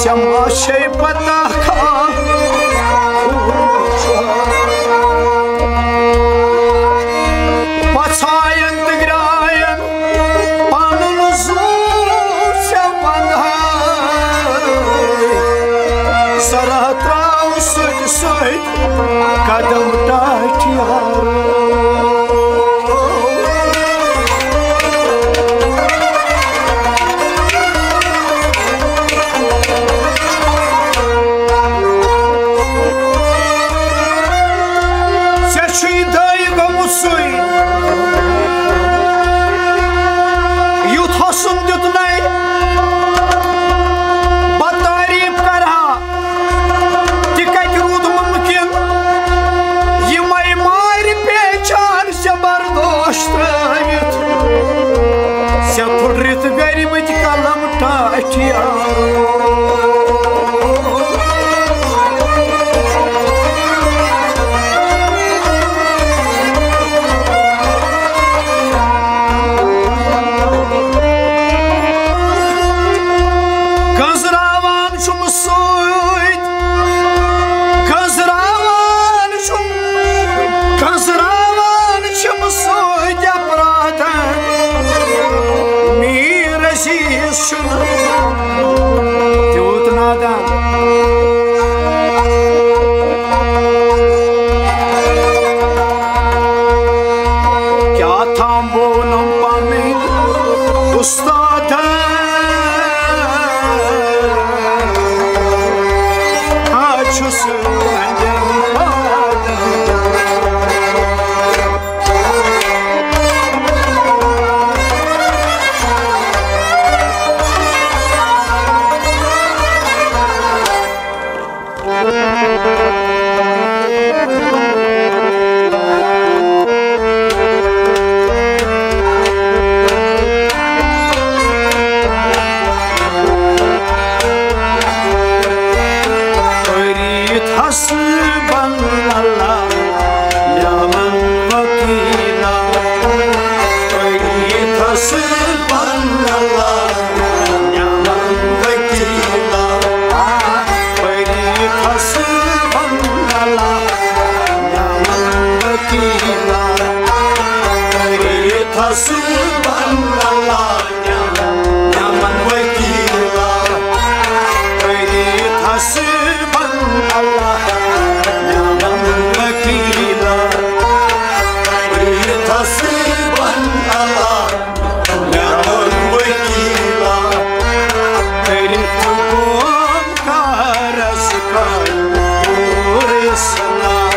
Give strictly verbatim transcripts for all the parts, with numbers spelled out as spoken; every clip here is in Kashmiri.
ژےٚ ما چھے پتہ کانٛہہ؟ پژھاین تہٕ گراین پنُن زُو ژےٚ ونہٕ ہا۔ زرہ تراو سُتہِ سۭتۍ قدم ٹاٹھیارو۔ ژےٚ چھُے دٲے گوٚمُت سُے، یُتھ حسن دیُتنَے بہٕ تعریٖف کرٕ ہا۔ تہِ کتہِ روٗد مُمکِن؟ یِمے مارِ پیچان ژےٚ بردوش ترٲوِتھ، ژےٚ پھُٹرِتھ گرِ مٕتۍ قلم ٹاٹھیارو۔ گنزراوان چھُم سۭتۍ، گنزراوان چھُم، گنزراوان چھُم سۭتۍ اپرادن۔ میٖر عزیز چھُنہٕ تیوٗت نادان۔ کیٛاہ تام ووٚنُم پنٕنۍ اُستادن، آز چھُس تُہنٛدٮ۪ن پادن۔ أرِتھ حسبن اللہ نعم الوکیل۔ أرِتھ حسبن اللہ نعم الوکیل۔ أرِتھ حسبن اللہ نعم الوکیل۔ أرِتھ حسبن اللہ نعم الوکیل۔ أرِتھ حسبن اللہ نعم الوکیل۔ أرِتھ حسبن اللہ نعم الوکیل۔ أرِتھ قوم کارس کر پوٗرٕ اصلاح۔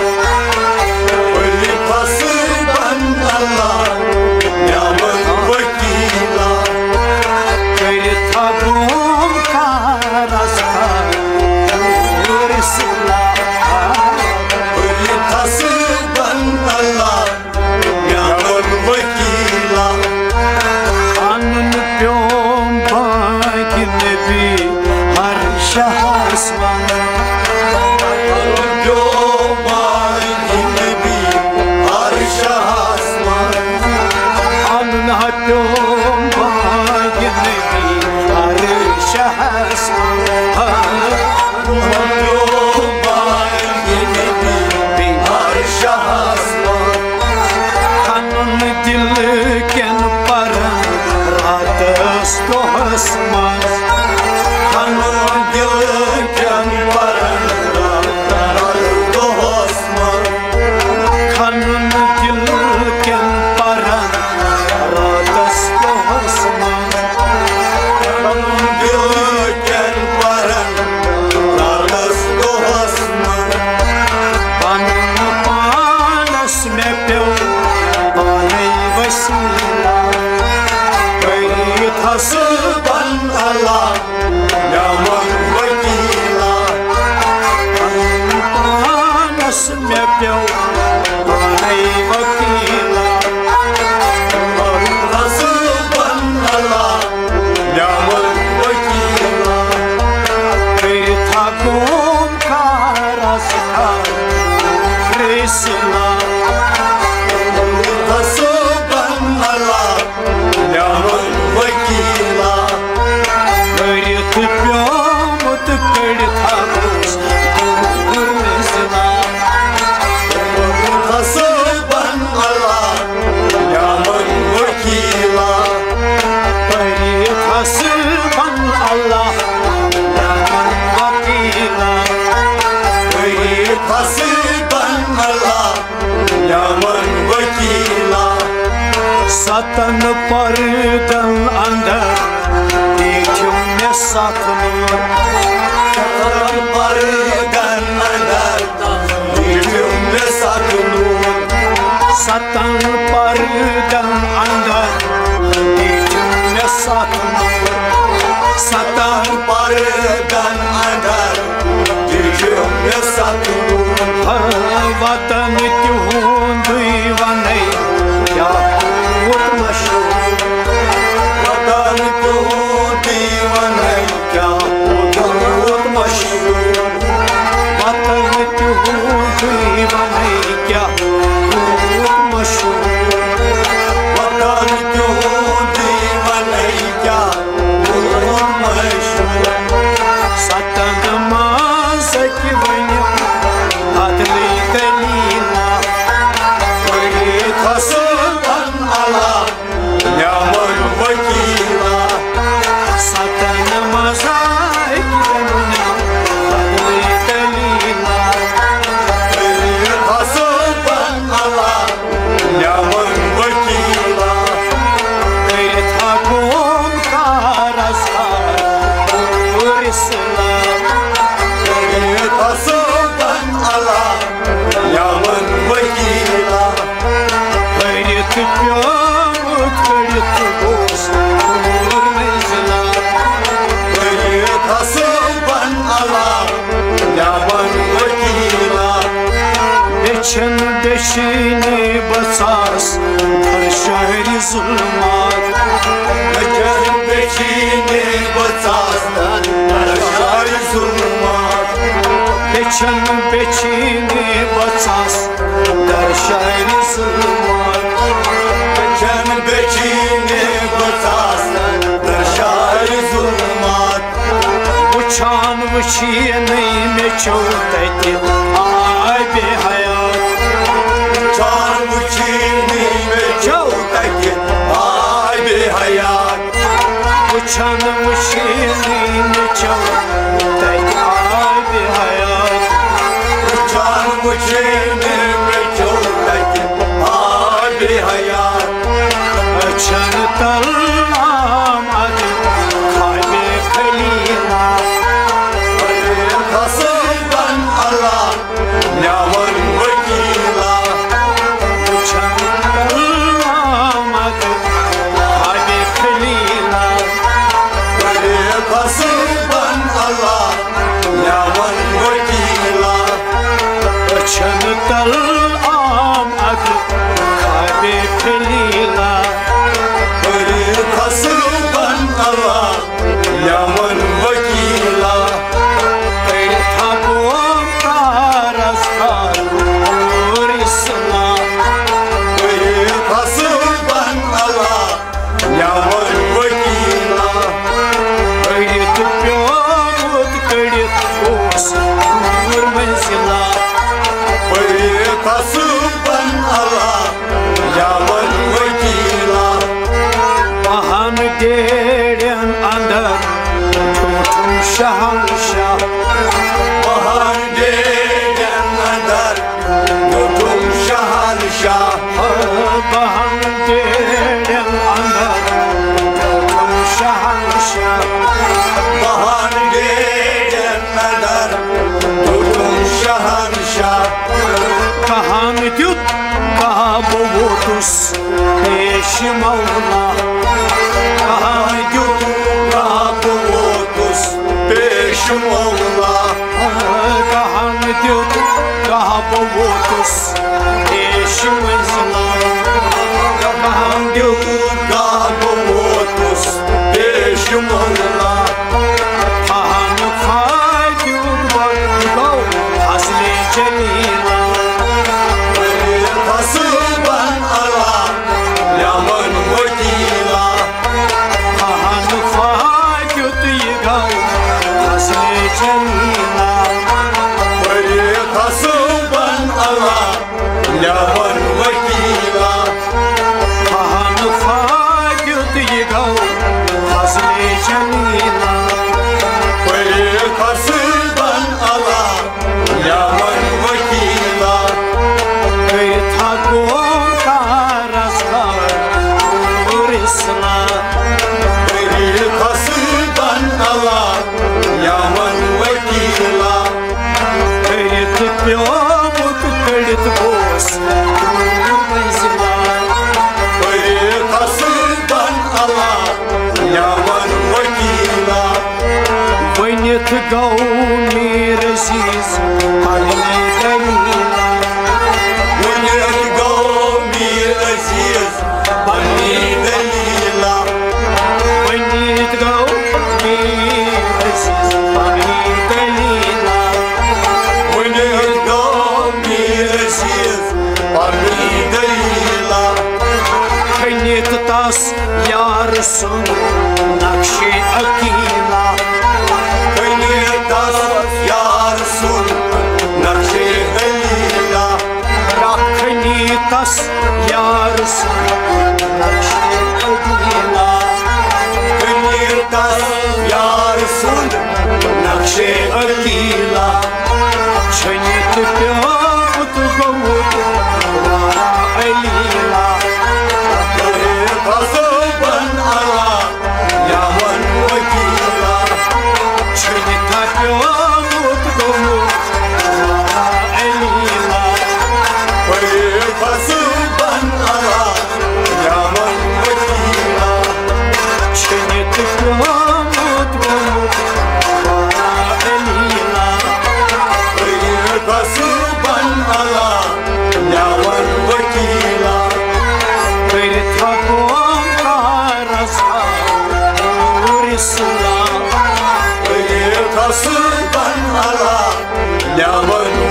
أرِتھ حسبن اللہ نعم الوکیل۔ أرِتھ قوم کارس کر پوٗرٕ اصلاح۔ أرِتھ حسبن اللہ نعم الوکیل۔ اَنُن پیوم بانگہِ نبی ہر شہس منٛز۔ اَنُن پیوم بانگہِ نبی ہر شہس منٛز۔ اَنُن ہا پیوم بانگہِ نبی ہر شہس منٛز۔ ہر شہس منٛز۔ کھنُن دِل کٮ۪ن پرن راتس دۄہس منٛز۔ کھنُن دِل کٮ۪ن پرن راتس دۄہس منٛز۔ کھنُن دِل کٮ۪ن پرن راتس دۄہس منٛز۔ کھنُن دِل کٮ۪ن پرن راتس دۄہس منٛز۔ پنُن پانس مےٚ پیوٚو پانے وسیلہ۔ کٔرِتھ حسبن اللہ نعم الوکیل۔ پنُن پانس مےٚ پیوٚو پانے وکیلہ۔ حسبن اللہ نعم الوکیل۔ کٔرِتھ ہا قوم کارس کر فیصلہ۔ حسبن اللہ نعم الوکیل۔ کٔرِتھ پیوٚو ستن پردن اندر دیٖٹھِو مےٚ ستھ نوٗر۔ ستن پردن اندر دیٖٹھِو مےٚ ستھ نوٗر۔ ستن پردن اندر دیٖٹھِو مےٚ ستھ نوٗر۔ ستن پردن اندر دیٖٹھِو مےٚ ستھ نوٗر۔ وطن تِہُنٛدُے ونے کیٛاہ کوٗت مشہوٗر۔ وطن تِہُنٛدُے ونے کیٛاہ کوٗت مشہوٗر۔ وطن تِہُنٛدُے ونے کیٛاہ کوٗت مشہوٗر۔ وطن تِہُنٛدُے ونے کیٛاہ کوٗت مشہوٗر۔ ستن منٛز اکہِ ؤنِو بدلٕے دٔلیٖلہ۔ کٔرِتھ حسن اللہ نعم الوکیلا۔ ستن منٛز اکہِ ؤنِو بدلٕے دٔلیٖلہ۔ کٔرِتھ حسن اللہ نعم الوکیلا۔ کٔرِتھ ہا قوم کارس کار پوٗرٕ اصلاح۔ کٔرِتھ ہا سوبن اللہ نعم الوکیلا۔ کٔرِتھ پیومُت کٔرِتھ اوس پوٗرٕ منزلہ۔ کٔرِتھ ہا سوبن اللہ نعم الوکیلا۔ مےٚ چھَنہٕ بیچینی بہٕ ژاس در شہرِ ظلمات۔ مےٚ چھَنہٕ بیچینی بہٕ ژاس در شہرِ ظلمات۔ مےٚ چھَنہٕ بیچینی بہٕ ژاس در شہرِ ظلمات۔ مےٚ چھَنہٕ بیچینی بہٕ ژاس در شہرِ ظلمات۔ وٕچھان وٕچھینٕے مےٚ چھو تَتہِ آبِ حیات۔ وٕچھان وٕچھینٕے مےٚ چھو تَتہِ آبِ حیات۔ وٕچھان وٕچھینٕے مےٚ چھو تَتہِ آبِ حیات۔ وٕچھان وٕچھینٕے مےٚ چھو تَتہِ آبِ حیات۔ أچھن تل آمد خوابِ خلیلا۔ حسن اللہ نعم الوکیلا۔ أچھن تل آمد خوابِ خلیلا۔ حسن اللہ نعم الوکیلا۔ أچھن تل آمد خوابِ خلیلا۔ کٔرِتھ حسن اللہ نعم الوکیلا۔ کٔرِتھ ہا قوم کارس کار پوٗرٕ اصلاح۔ کٔرِتھ حسن اللہ نعم الوکیلا۔ کٔرِتھ پیومُت کٔرِتھ اوس پوٗرٕ منزلہ۔ کٔرِتھ حسن اللہ نعم الوکیلا۔ بہن ڈیڑن اندر ٹوٹھم شہنشاہ۔ بہن ڈیڑن اندر ٹوٹھم شہنشاہ۔ بہن ڈیڑن اندر ٹوٹھم شہنشاہ۔ بہن ڈیڑن اندر ٹوٹھم شہنشاہ۔ کہن دیُت کہہ بہٕ ووتُس پیش مولا۔ کہن دیُت کہہ بہٕ ووتُس پیش مولا۔ کہن دیُت کہہ بہٕ ووتُس پیش منزلا۔ کہن دیُت کہہ بہٕ ووتُس پیش مولا۔ کہن فاجُر وقت گوٚو فضلِ جلیلا۔ فضل بن اللہ نعم الوکیلا۔ کہن فاجُر یہِ گوٚو فضلِ جلیلا۔ فضل بن اللہ نعم الوکیلا۔ کہن فاجُر یہِ گوٚو فضلِ جلیلا۔ فضل بن اللہ نعم الوکیلا۔ کٔرِتھ ہا قوم کارس کار گوٚو میٖر عزیز پننہِ دٔلیٖلہ۔ ؤنِتھ گوٚو میٖر عزیز پننہِ دٔلیٖلہ۔ ؤنِتھ گوٚو میٖر عزیز پننہِ دٔلیٖلہ۔ ؤنِتھ گوٚو میٖر عزیز پننہِ دٔلیٖلہ۔ کھٔنِتھ تس یار سُنٛد نقشِ عقیٖلہ۔ کھٔنِتھ تس یار سُنٛد نقشِ عقیٖلہ۔ کھٔنِتھ تس یار سُنٛد نقشِ عقیٖلہ۔ کھٔنِتھ تس یار سُنٛد نقشِ عقیٖلہ۔ چھٔنِتھ پیومُت گوٚمُت واریاہ علیٖلہ۔ غصبن علا یمن وکیلہ۔ چھٔنِتھ پیومُت گوٚمُت واریاہ علیٖلہ۔ غصبن علا یمن وکیلہ۔ چھٔنِتھ پیومُت گوٚمُت واریاہ علیٖلہ۔ غصبن علا یمن وکیلہ۔ کٔرِتھ قوم کارس دوٗر اصلاح۔ کٔرِتھ غصبن علا یمن